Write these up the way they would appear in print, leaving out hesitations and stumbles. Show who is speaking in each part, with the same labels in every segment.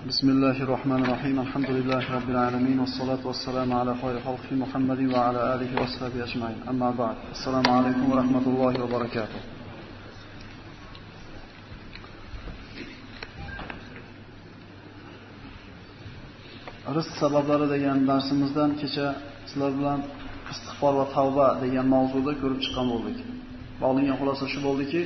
Speaker 1: Bismillahirrohmanirrohim. Alhamdulillahi robbil alamin vassalatu vassalamu ala xayri xalqi Muhammadin va ala alihi va ashabihi ajmain. Amma ba'd. Assalomu alaykum va rahmatullohi va barakatuh. Rizq sabablari degan darsimizdan kecha sizlar bilan istig'for va tavba degan mavzuda ko'rib chiqqan bo'ldik. Olingan xulosa shu bo'ldiki,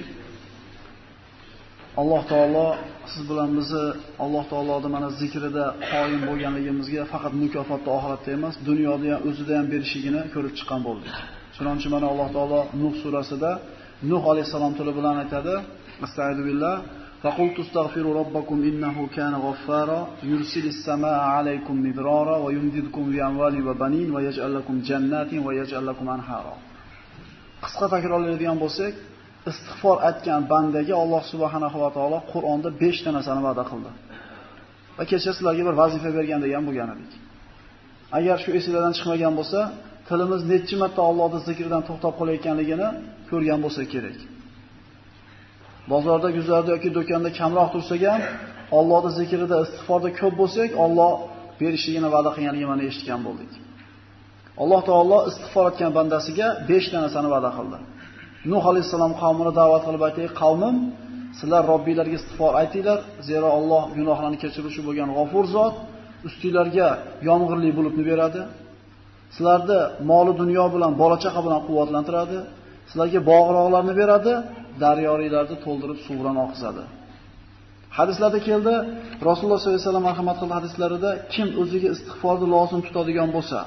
Speaker 1: Alloh taolo siz bilan bizni Alloh taoloning mana zikrida qoyim bo'lganligimizga faqat mukofotni oxiratda emas, dunyoda ham o'zida ham berishligini ko'rib chiqqan bo'ldik. Chunonchi mana Alloh taolo Nuh surasida Nuh alayhisalom tili bilan aytadi: "Astagfiru billah, faqultu astaghfiru robbakum innahu kana ghaffara yursilis samaa alaykum midrara va yumdidkum bi amwalin va banin va yaj'al lakum jannatin va yaj'al lakum anhara." Qisqa takrorlaydigan bo'lsak, istig'for aytgan bandaga Alloh subhanahu va taolo Qur'onda 5 ta narsani va'da qildi. Va kecha sizlarga bir vazifa bergan degan bo'lgan edik. Agar shu esingizdan chiqmagan bo'lsa, tilimiz necha marta Allohning zikridan to'xtab qolayotganligini ko'rgan bo'lsa kerak. Bozorda, guzarda yoki do'konda kamroq tursak ham, Allohning zikrida, istig'forda ko'p bo'lsak, Alloh berishligini va'da qilganligini mana eshitgan bo'ldik. Alloh taolo istig'for etgan bandasiga 5 ta narsani va'da qildi. Nuh alayhissalom qavmini da'vat qilib aytdi: "Qavmim, sizlar Robbiylarga istig'for aytinglar, zero Alloh gunohlarni kechiruvchi bo'lgan G'ofur zot, ustinglarga yomg'irli bulutni beradi. Sizlarni moli dunyo bilan, bola chaqa bilan quvvatlantiradi, sizlarga bog'roqlarni beradi, daryolarni to'ldirib suv bilan oqizadi." Hadislarda keldi, Rasululloh sollallohu alayhi vasallam marhamat qildi hadislarida, kim o'ziga istig'forni lozim tutadigan bo'lsa,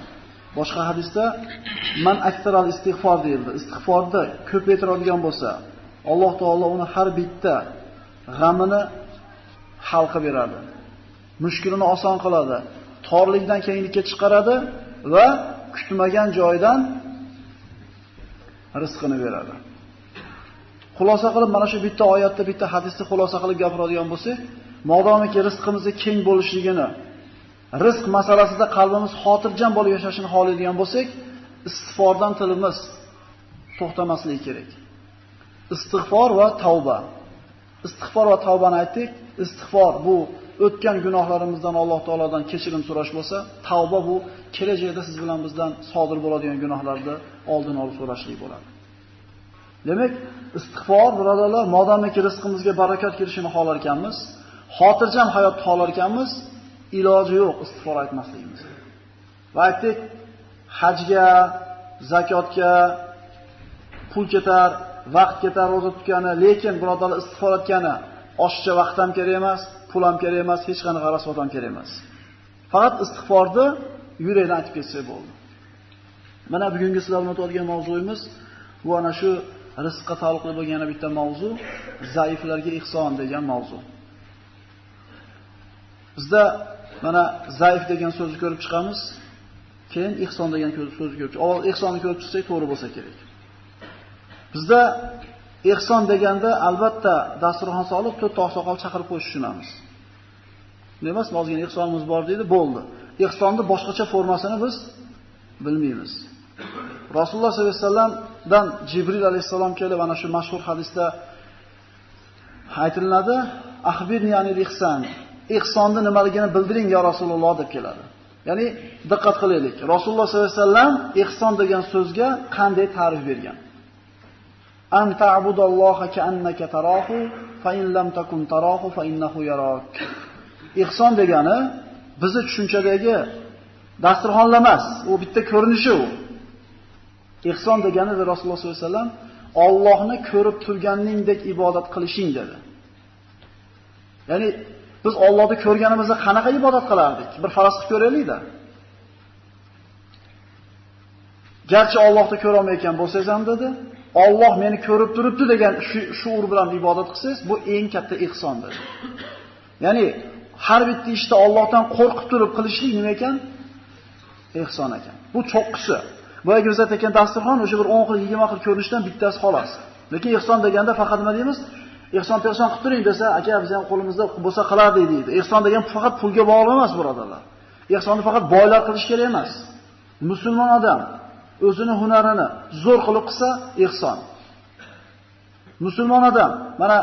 Speaker 1: boshqa hadisda man aktaral istig'for deyildi. Istig'forni ko'paytiradigan bo'lsa, Alloh taolo uni har bitta g'amini hal qilib beradi. Mushkulini oson qiladi, torlikdan kenglikka chiqaradi va kutmagan joydan rizqini beradi. Xulosa qilib mana shu bitta oyatda, bitta hadisni xulosa qilib gapiradigan bo'lsak, modomiki rizqimizni keng bo'lishligini, rizq masalasida qalbimiz xotirjam bo'lib yashashini xohlaydigan bo'lsak, istig'fordan tilimiz to'xtamasligi kerak. Istig'for va tavba. Istig'for va tavbani aytdik. Istig'for bu o'tgan gunohlarimizdan Alloh taolodan kechirim so'rash bo'lsa, tavba bu kelajakda siz bilan bizdan sodir bo'ladigan gunohlarni oldini olib so'rashlik bo'ladi. Demak, istig'for birodarlar, modomiki rizqimizga barakat kirishini xohlar ekanmiz, xotirjam hayot xohlar ekanmiz, iloji yo'q istig'for aytmasligimiz. Va aytdik, hajga, zakotga pul ketar, vaqt ketar roza tutgani, lekin birodarlar istig'for aytgani oshiqcha vaqt ham kerak emas, pul ham kerak emas, hech qanaqa rasvot ham kerak emas. Faqat istig'forni yurakdan aytib ketsak bo'ldi. Mana bugungi sizlar bilan o'tadigan mavzuyimiz bu ana shu rizqqa taalluqli bo'lgan yana bitta mavzu, zaiflarga ihson degan mavzu. Bizda mana zaif degan so'zni ko'rib chiqamiz, keyin ihson degan so'zni ko'rib chiqamiz. Avval ihsonni ko'rib chiqsak to'g'ri bo'lsa kerak. Bizda ihson deganda albatta dasturxon solib, to'rtta oqsoqol chaqirib qo'yish tushunamiz. Nima emas, ozgina ihsonimiz bor deydi, bo'ldi. Ihsonni boshqacha formasini biz bilmaymiz. Rasululloh sollallohu alayhi vasallamdan Jibril alayhissalom kelib ana shu mashhur hadisda aytiladi: "Axbirni anil ihson." Ihsonni nimaligini bildiring ya Rasululloh deb keladi. Ya'ni diqqat qilaylik. Rasululloh sollallohu alayhi vasallam ihson degan so'zga qanday ta'rif bergan? An ta'budalloha ka'annaka tarahu fa in lam takun tarahu fa innahu yarak. Ihson degani bizni tushunchadagi dasturxonlar emas, u bitta ko'rinishi u. Ihson degani Rasululloh sollallohu alayhi vasallam Allohni ko'rib turganingdek ibodat qilishing dedi. Ya'ni biz Allohni ko'rganimizda qanaqa ibodat qilardik? Bir faraz qilib ko'raylik-da. Garchi Allohni ko'ra olmayotgan bo'lsangiz ham dedi, Alloh meni ko'rib turibdi degan shuur bilan ibodat qilsangiz, bu eng katta ihson dedi. Ya'ni har bitta ishda Allohdan qo'rqib turib qilishlik nima ekan? Ihson ekan. Bu cho'qqisi. Boyagi biz aytgan dasturxon o'sha bir 10 xil, 20 xil ko'rinishdan bittasi xolos. Lekin ihson deganda faqat nima deymiz? Ihson pehson qilib turing desa, aka biz ham qo'limizda bo'lsa qilardik deydi. Ihson degan faqat pulga bog'liq emas, birodarlar. Ihsonni faqat boylar qilish kerak emas. Musulmon odam o'zini hunarini zo'r qilib qilsa ihson. Musulmon odam mana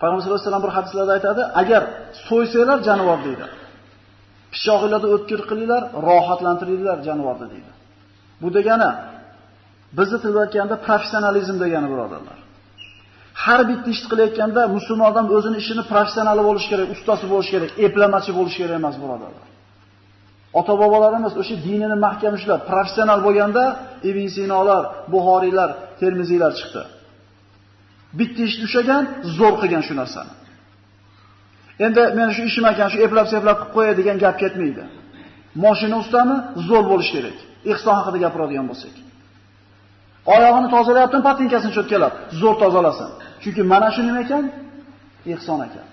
Speaker 1: Payg'ambar sollallohu alayhi vasallam bir hadislarda aytadi, agar so'ysanglar jonivor deydi. Pichog'inglarni o'tkir qilinglar, rohatlantiringlar jonivorni deydi. Bu degani bizni tilda aytganda professionalizm degani birodarlar. Har bitta ishni qilayotganda musulmon odam o'zini ishini professionali bo'lish kerak, ustasi bo'lish kerak, eplamachi bo'lish kerak emas birodarlar. Ota-bobolarimiz o'sha dinini mahkam ushlab, professional bo'lganda Ibn Sinolar, Buxoriylar, Termiziylar chiqdi. Bitta ishni ushlagan, zo'r qilgan shu narsani. Endi men shu ishim ekan, shu eplab-seplab qilib qo'yay degan gap ketmaydi. Mashina ustami zo'r bo'lish kerak. Ihson haqida gapiradigan bo'lsak. Oyog'ini tozalayaptim, patinkasini cho'tkalab, zo'r tozalasin. Chunki mana shu nima ekan? Ihson ekan.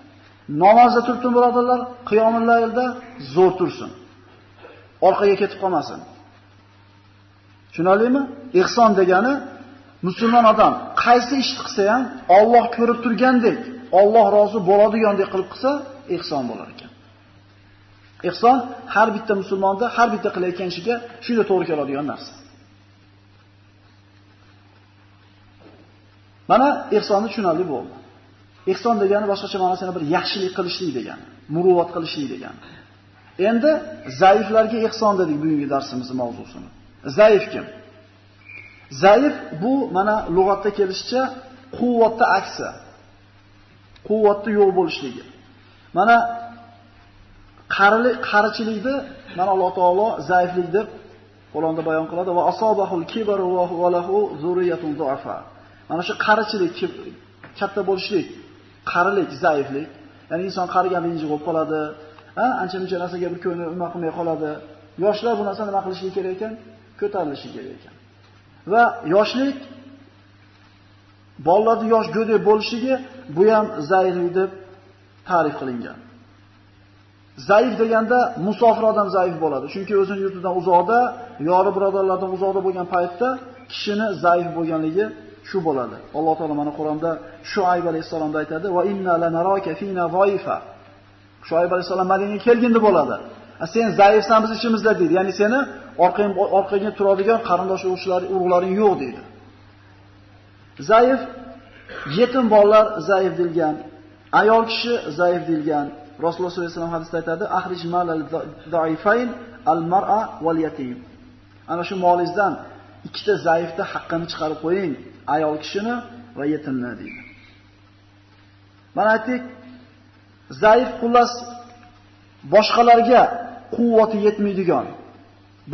Speaker 1: Namozda turibdi birodarlar, qiyomul laylda zo'r tursin. Orqaga ketib qolmasin. Tushunarlimi? Ihson degani musulmon odam qaysi ishni qilsa ham Alloh ko'rib turgandek, Alloh rozi bo'ladigandek qilib qilsa, ihson bo'lar ekan. Ihson har bitta musulmonda, har bitta qilayotgan ishiga shunday to'g'ri keladigan narsa. Mana ihsonni tushunarli bo'ldi. Ihson degani boshqacha ma'nosini bir yaxshilik qilishlik degani, muruvvat qilishlik degani. Endi zaiflarga ihson dedik bugungi darsimizning mavzusini. Zaif kim? Zaif bu mana lug'atda kelishicha quvvatda aksi. Quvvatda yo'q bo'lishligi. Mana qarilik, qarichilikni mana Alloh taolo zaiflik deb Qur'onda bayon qiladi va asabahul kibaru va lahu zurriyatun du'afa. Mana shu qarichilik, katta bo'lishlik, qarilik, zaiflik. Ya'ni inson qariganda injiq bo'lib qoladi, ha, ancha-muncha narsaga bir ko'ngli nima qilmay qoladi. Yoshlar bu narsani nima qilishi kerak ekan? Ko'tarilishi kerak ekan. Va yoshlik bolalarda yosh go'dak bo'lishligi bu ham zaiflik deb ta'rif qilingan. Zaif deganda musofir odam zaif bo'ladi. Chunki o'zini yurtidan uzoqda, yori birodarlardan uzoqda bo'lgan paytda kishini zaif bo'lganligi shu bo'ladi. Alloh taolo mana Qur'onda Shuayb alayhissalomda aytadi: "Va inna lanaraka fina zaifa." Shuayb alayhissalom Madinaga kelganda bo'ladi. Sen zaifsan biz ichimizda deydi. Ya'ni seni orqangga turadigan qarindosh urug'laring yo'q deydi. Zaif yetim bolalar zaif deyilgan, ayol kishi zaif deyilgan. Rasululloh sollallohu alayhi vasallam hadisda aytadi: "Akhrij malal zaifayn al-mar'a wal yatim." Ana shu molingizdan ikkita zaifni haqqini chiqarib qo'ying, ayol kishini va yetimni deydi. Mana aytdik, zaif xullas boshqalarga quvvati yetmaydigan,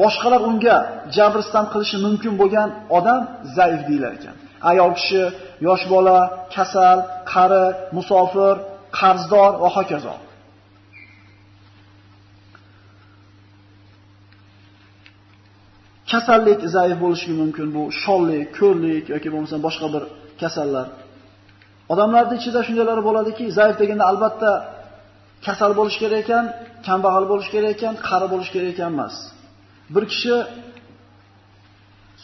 Speaker 1: boshqalar unga jabr-sitam qilishi mumkin bo'lgan odam zaif deyilar ekan. Ayol kishi, yosh bola, kasal, qari, musofir, qarzdor va hokazo. Kasallik zaif bo'lishi mumkin, bu shollik, ko'rlik yoki bo'lmasa boshqa bir kasallar. Odamlarning ichida shundaylari bo'ladiki, zaif deganda albatta kasal bo'lish kerak ekan, kambag'al bo'lish kerak ekan, qari bo'lish kerak ekan emas. Bir kishi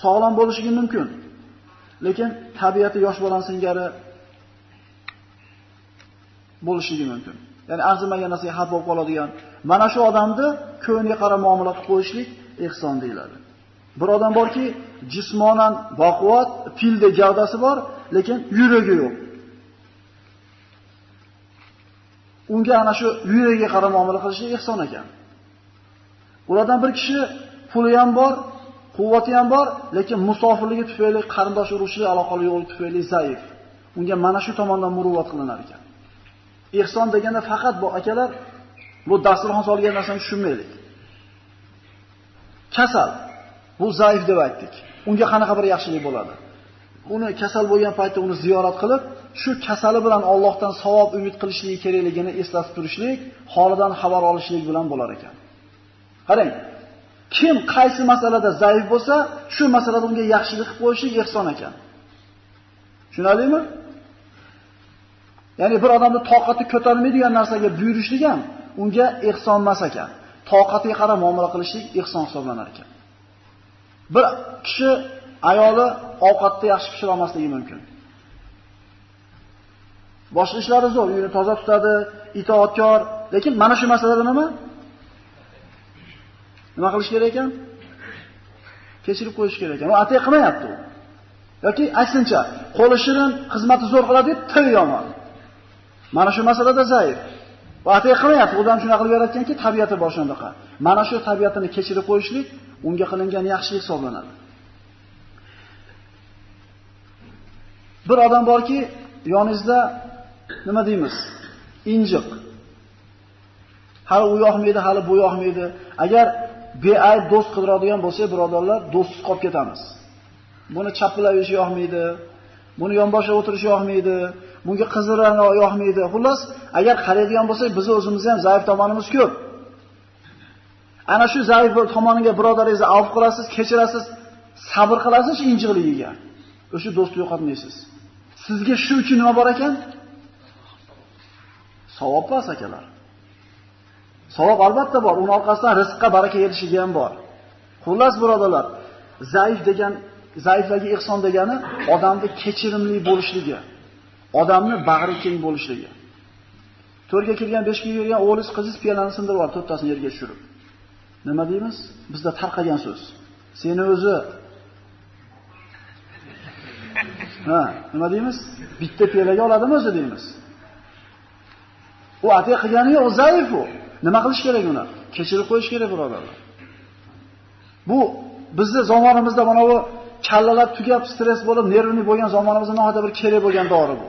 Speaker 1: sog'lom bo'lishi mumkin, lekin tabiati yosh bolani singari bo'lishi mumkin. Ya'ni arzimagan narsaga xafa bo'lib qoladigan. Mana shu odamni ko'ngliga qarab muomala qilib qo'yishlik ihson deyiladi. Bir odam borki, jismonan baquvvat, fildek gavdasi bor, lekin yuragi yo'q. Unga ana shu yuragiga qarab muomala qilishlik ihson ekan. Ulardan bir kishi puli ham bor, quvvati ham bor, lekin musofirligi tufayli, qarindosh urug'chilik aloqali yo'qligi tufayli zaif. Unga mana shu tomondan muruvvat qilinar ekan. Ihson deganda faqat bu akalar bu dasturxon solgan narsani tushunmaylik. Kasal bu zaif deb aytdik. Unga qanaqa bir yaxshilik bo'ladi? Uni kasal bo'lgan paytda uni ziyorat qilib, shu kasali bilan Allohdan savob umid qilishligi kerakligini eslatib turishlik, holidan xabar olishlik bilan bo'lar ekan. Qarang, kim qaysi masalada zaif bo'lsa, shu masalada unga yaxshilik qilib qo'yishlik ihson ekan. Tushunarlimi? Ya'ni bir odamni toqati ko'tarmaydigan narsaga buyurishlik ham unga ihson emas ekan. Toqatiga qarab muomala qilishlik ihson hisoblanar ekan. Bir kishi ayoli ovqatni yaxshi pishira olmasligi mumkin. Boshqa ishlari zo'r, uyini toza tutadi, itoatkor, lekin mana shu masalada nima? Nima qilish kerak ekan? Kechirib qo'yish kerak ekan. U atay qilmayapti u. Yoki aksincha, qo'li shirin, xizmati zo'r qiladi deb til yomon. Mana shu masalada zaif. Va atay qilmayapti. Odam shunaqa qilib yaratganki, tabiati bor shunaqa. Mana shu tabiatini kechirib qo'yishlik unga qilingan yaxshilik hisoblanadi. Bir odam borki, yoningizda nima deymiz? Injiq. Hali u yoqmaydi, hali bu yoqmaydi. Agar beayb do'st qidiradigan bo'lsak, birodarlar, do'stsiz qolib ketamiz. Buni chapilab yeyish yoqmaydi, buni yonboshga o'tirish yoqmaydi, bunga qizirani yoqmaydi. Xullas, agar qaraydigan bo'lsak, biz o'zimizda ham zaif tomonimiz ko'p. Ana shu zaif tomoniga birodaringizni avf qilasiz, kechirasiz, sabr qilasiz injiqligiga. O'sha do'stni yo'qotmaysiz. Sizga shu uchun nima bor ekan? Savob bor akalar. Savob albatta bor. Uning orqasidan rizqqa baraka yetishiga ham bor. Xullas birodarlar, zaif degan, zaiflarga ihson degani odamni kechirimli bo'lishligi, odamni bag'ri keng bo'lishligi. 4ga kirgan, 5ga kirgan o'g'lingiz, qizingiz piyolani sindirib olib, to'rttasini yerga tushirib. Nima deymiz? Bizda tarqagan so'z. Seni o'zi ha, nima deymiz? Bitta piyolaga oladimi o'zi deymiz. U atay qilgani yo'q, zaif u. Nima qilish kerak uni? Kechirib qo'yish kerak birodarlar. Bu bizni zamonimizda mana bu kallalar tugab, stress bo'lib, nervni bo'lgan zamonimizda nihoyatda bir kerak bo'lgan dori bu.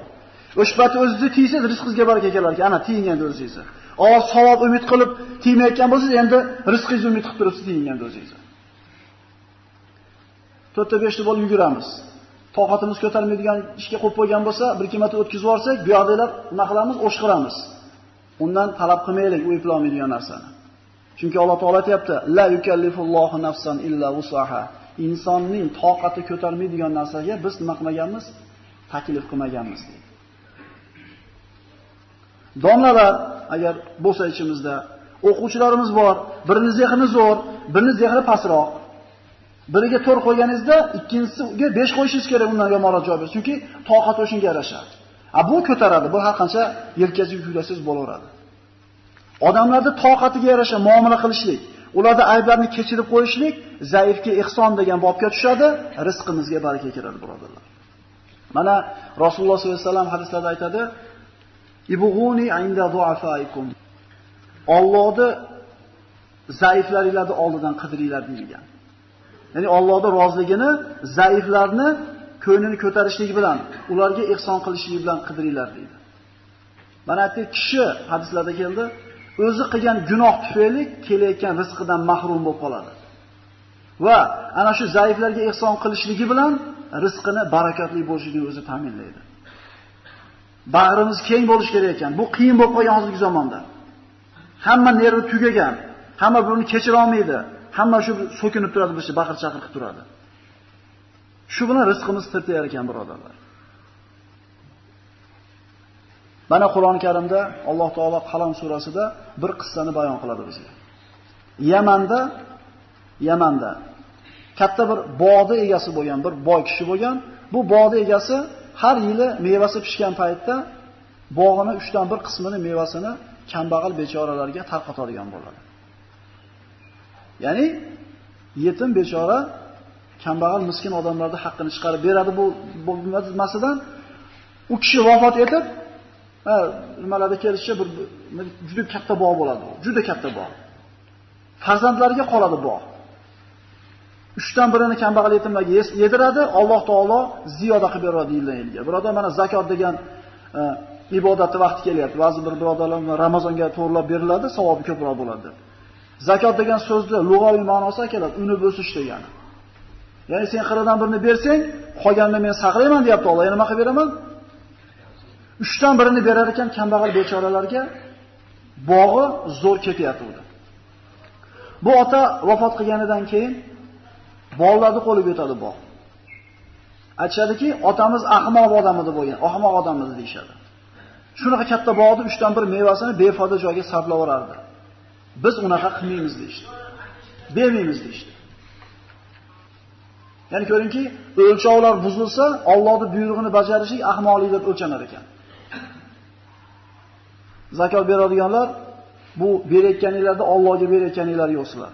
Speaker 1: O'sha paytda o'zingizni tiysangiz rizqingizga baraka kelar ekan. Ana tiyinganda o'zingizni. Oz savob umid qilib tiymayotgan bo'lsangiz, endi rizqingizni umid qilib turibsiz tiyinganda o'zingizni. 4-5 ta bo'lib yuguramiz. Toqatimiz ko'tarmaydigan ishga qo'yib qo'ygan bo'lsa, bir ikki marta o'tkazib yuborsak, bu yoqdagilar nima qilamiz? O'shqiramiz. Undan talab qilmaylik, u eplolmaydigan narsani. Chunki Alloh taolo aytayapti: "La yukallifullohu nafsan illa wusaha." Insonning toqati ko'tarmaydigan narsaga biz nima qilmaganmiz? Taklif qilmaganmiz deydi. Domlalar agar bo'lsa ichimizda o'quvchilarimiz bor, birini zehni zo'r, birini zehni pastroq. Biriga 4 qo'yganingizda ikkinchisiga 5 qo'yishingiz kerak, undan yomonroq javob bersin. Chunki toqat o'shunga yarasha. A bu ko'taradi, bu har qancha yelkasiga yuklasangiz bo'laveradi. Odamlarda toqatiga yarasha muomala qilishlik, ularda ayblarni kechirib qo'yishlik zaifga ihson degan bobga tushadi, rizqimizga baraka kiradi birodarlar. Mana Rasululloh sollallohu alayhi vasallam hadislarda aytadi: "Ibghuni inda du'afaikum." Allohni zaiflaringlarni oldidan qidiringlar deyilgan. Ya'ni Allohning roziligini zaiflarni ko'nglini ko'tarishlik bilan, ularga ihson qilishlik bilan qidiringlar deydi. Mana aytdik, kishi hadislarda keldi, o'zi qilgan gunoh tufayli kelayotgan rizqidan mahrum bo'lib qoladi. Va ana shu zaiflarga ihson qilishligi bilan rizqini barakatli bo'lishini o'zi ta'minlaydi. Bag'rimiz keng bo'lish kerak ekan. Bu qiyin bo'lib qolgan hozirgi zamonda. Hamma nervi tugagan, hamma birini kechira olmaydi, hamma shu so'kinib turadi, bir baqir-chaqir qilib turadi. Shu bilan rizqimiz tirtayar ekan birodarlar. Mana Qur'oni Karimda Alloh taolo Qalam surasida bir qissani bayon qiladi bizga. Yamanda katta bir bog'ning egasi bo'lgan, bir boy kishi bo'lgan. Bu bog'ning egasi har yili mevasi pishgan paytda bog'ini 3dan 1 qismini mevasini kambag'al bechoralarga tarqatadigan bo'ladi. Ya'ni yetim bechora, kambag'al miskin odamlarning haqqini chiqarib beradi bu masalan. U kishi vafot etib, nimalarda kelishicha bir juda katta bog' bo'ladi. Juda katta bog'. Farzandlariga qoladi bog'. 3dan 1ini kambag'al yetimlarga yediradi, Alloh taolo ziyoda qilib beradi yildan yilga. Birodar, mana zakot degan ibodatning vaqti kelyapti. Ba'zi bir birodarlar Ramazonga to'g'rilab beriladi, savobi ko'proq bo'ladi deb. Zakot degan so'zni lug'aviy ma'nosi keladi, unib o'sish degani. Ya'ni sen 40dan 1ni bersang, qolganini men saqlayman deyapti Alloh. Yana nima qilib beraman? 3dan 1ini berar ekan kambag'al bechoralarga, bog'i zo'r ketyapti unda. Bu ota vafot qilganidan keyin bolalarni qo'liga o'tadi bog'. Aytishadiki, otamiz ahmoq odam edi bo'lgan, ahmoq odam edi deyshadi. Shunaqa katta bog'ni 3dan 1 mevasini befoyda joyga sarflab yuborardi. Biz unaqa qilmaymiz deyshdi. Bermaymiz deyshdi. Ya'ni ko'ringki, o'lchovlar buzilsa, Allohning buyrug'ini bajarishlik ahmoqlik deb o'lchanar ekan. Zakot beradiganlar bu berayotganinglarda Allohga berayotganinglar yo'q sizlar.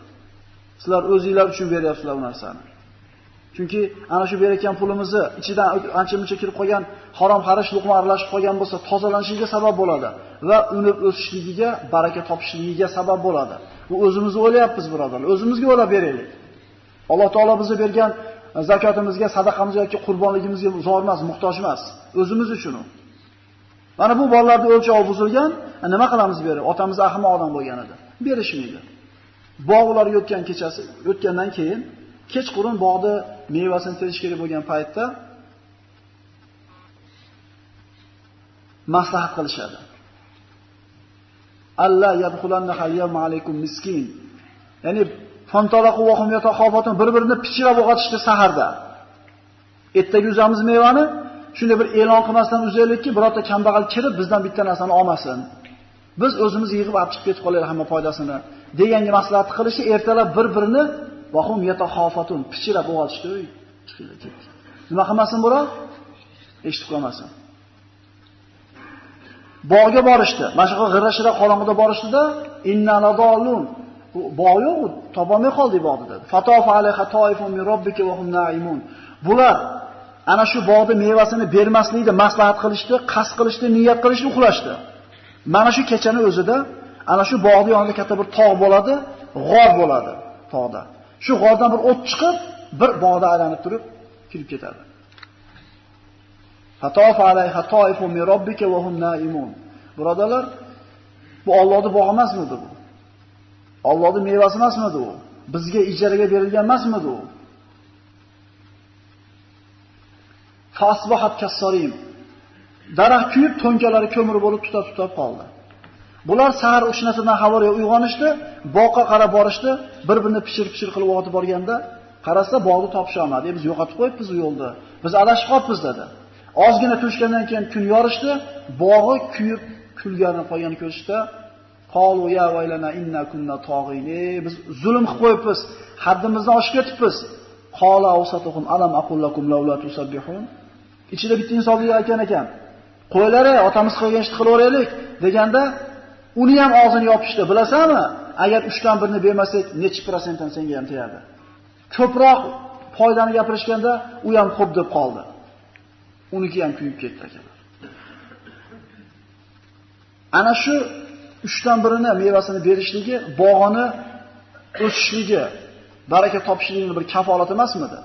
Speaker 1: Sizlar o'zingizlar uchun beryapsizlar bu narsani. Chunki ana shu berayotgan pulimizni ichidan ancha-muncha kirib qolgan harom xarish luqma aralashib qolgan bo'lsa, tozalanishiga sabab bo'ladi va unib o'sishligiga, baraka topishligiga sabab bo'ladi. Bu o'zimizni o'ylayapmiz, birodarlar. O'zimizga o'ylab beraylik. Alloh taolo bizga bergan zakotimizga, sadaqamizga yoki qurbonligimizga zor emas, muhtoj emas. O'zimiz uchun u. Mana bu bolalarda o'lchovi buzilgan, nima qilamiz berib? Otamiz ahmoq odam bo'lgan edi. Berishmaydi. Bog' ular o'tgan kechasi, o'tgandan keyin kechqurun bog'da mevasini terish kerak bo'lgan paytda maslahat qilishadi. Alla yadkhulanna al-yawma alaykum miskin. Ya'ni fantalaqu wa hum yatakhafatun, bir-birini pichirab o'g'atishdi saharda. Ertaga uzamiz mevani, shunday bir e'lon qilmasdan uzaylikki, birorta kambag'al kirib bizdan bitta narsani olmasin. Biz o'zimiz yig'ib olib chiqib ketib qolaylik hamma foydasini deganga maslahat qilishi, ertalab bir-birini va hum yatakhafatun pichirab o'g'atishdi. Uy, chiqinglar, ketdik. Nima qilmasin birov? Eshitib qolmasin. Bog'ga borishdi. Mana shu g'irra-shira qorong'ida borishdida, inna ladallun. Bu bog' yo'q, topolmay qoldik bog'ni dedi. Fatofa alayha toifun min robbika va hum naimun. Bular ana shu bog'da mevasini bermaslikni maslahat qilishdi, qasd qilishdi, niyat qilishdi, uxlashdi. Mana shu kechani o'zida ana shu bog'ning yonida katta bir tog' bo'ladi, g'or bo'ladi tog'da. Shu g'ordan bir o't chiqib, bir bog'da aylanib turib kirib ketadi. Fatofa alayha toifun min robbika va hum naimun. Birodarlar, bu Allohning bog'i emasmidi bu? Allohning mevasi emasmidi u? Bizga ijaraga berilgan emasmidi u? Fasbahat kassorim. Daraxt kuyib, to'nkalari ko'mir bo'lib tutab-tutab qoldi. Bular sahar o'shanasidan xabar uyg'onishdi, boqqa qarab borishdi, bir-birini pishir-pishir qilib o'tib borganda, qarasa bog'ni topisha olmadi. Biz yo'qotib qo'yibmiz u yo'lda. Biz adashib qolibmiz dedi. Ozgina tushgandan keyin kun yorishdi, bog'i kuyib, kulganini qolganini ko'rishdi. Qalu ya vaylana inna kunna tog'in. Biz zulm qilib qo'yibmiz, haddimizdan oshib ketibmiz. Qala awsatuhum alam aqul lakum laula tusabbihun. Ichida bitta insonlik aytgan ekan. Qo'ylar, otamiz qilgan ishni qilaveraylik deganda uni ham og'zini yopishdi. Bilasanmi? Agar 3dan 1ni bermasak, necha prosentdan senga ham tegadi. Ko'proq foydani gapirishganda u ham xo'p deb qoldi. Uniki ham kuyib ketdi akalar. Ana shu 3dan 1ini mevasini berishligi, bog'ini o'sishligi, baraka topishligining bir kafolati emasmidi?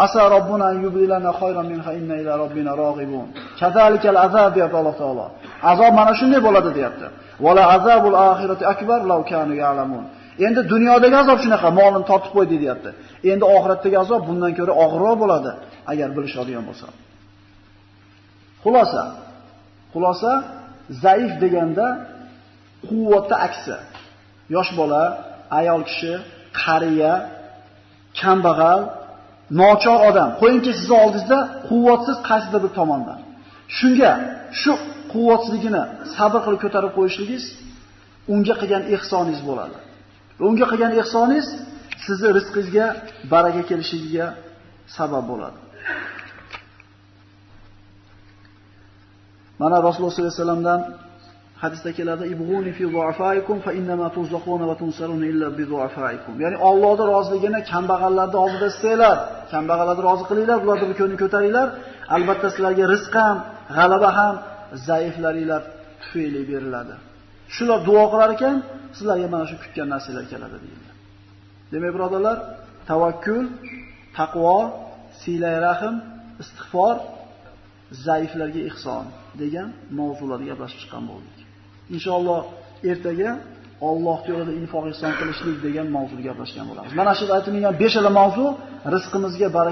Speaker 1: Asa robbuna yubdilana khayran minha inna ila robbina roghibun. Kazalikal azab deyapti Alloh taolo. Azob mana shunday bo'ladi deyapti. Wala azabul oxirati akbar law kanu ya'lamun. Endi dunyodagi azob shunaqa, molini tortib qo'ydi deyapti. Endi oxiratdagi azob bundan ko'ra og'irroq bo'ladi agar bilishadigan bo'lsa. Xulosa zaif deganda quvvatda aksi. Yosh bola, ayol kishi, qariya, kambag'al, nochor odam. Qo'yingki siz oldingizda quvvatsiz qaysidir bir tomondan. Shunga shu quvvatsizligini sabr qilib ko'tarib qo'yishligingiz unga qilgan ihsoningiz bo'ladi. Unga qilgan ihsoningiz sizni rizqingizga baraka kelishiga sabab bo'ladi. Mana Rasululloh sollallohu alayhi vasallamdan hadisda keladi: "Ibghuni fi du'afaikum fa innama tuzaquna va tunsaruna illa bi du'afaikum." Ya'ni Allohning roziligini kambag'allarning oldida istanglar, kambag'allarni rozi qilinglar, ularning ko'nglini ko'taringlar. Albatta sizlarga rizq ham, g'alaba ham zaiflaringlar tufayli beriladi. Shular duo qilar ekan, sizlarga mana shu kutgan narsalar keladi deyiladi. Demak, birodarlar, tavakkul, taqvo, silay rahm, istig'for, zaiflarga ihson degan mavzularda gaplashib chiqqan bo'ldik. Inshaalloh ertaga Alloh yo'lida infoq ihson qilishlik degan mavzuda gaplashgan bo'lamiz. Mana shu aytilgan 5 mavzu rizqimizga baraka